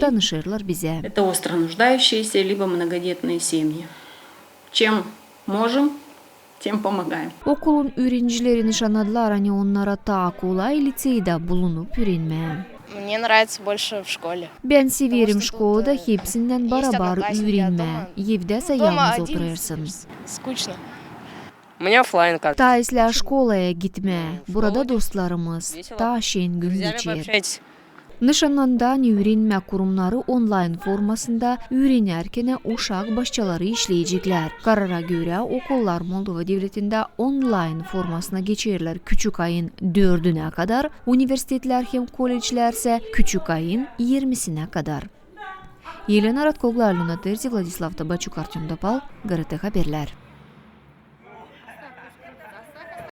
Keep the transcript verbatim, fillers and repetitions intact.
danışêrlar bizä. Это остро нуждающиеся либо многодетные семьи. Чем можем, тем помогаем. Okulun üürencileri nışannadılar, ani onnara taa kolay liţeydä bulunup üürenmää. Мне нравится больше в школе. Bän severim şkolada hepsindän barabar üürenmää. Evdä sä yalnız oturêrsın. Скучно. Мне офлайн как. Taa islää şkolaya gitmää. Burada dostlarımız, taa şen gün geçer. Nışannandı, ani üürenmä kurumnarı onlayn formasında üürenärkenä uşak başçaları işleyeceklär. Karara görä, okullar Moldova devletindä onlayn formasına geçerlär küçük ayın dördünä kadar, universitetlär hem kolleclär sä küçük ayın irmisinä kadar. Elena Ratkoglu, Alöna Terzi, Vladislav Tabaçuk, Artöm Dopal, GRT Haberlär.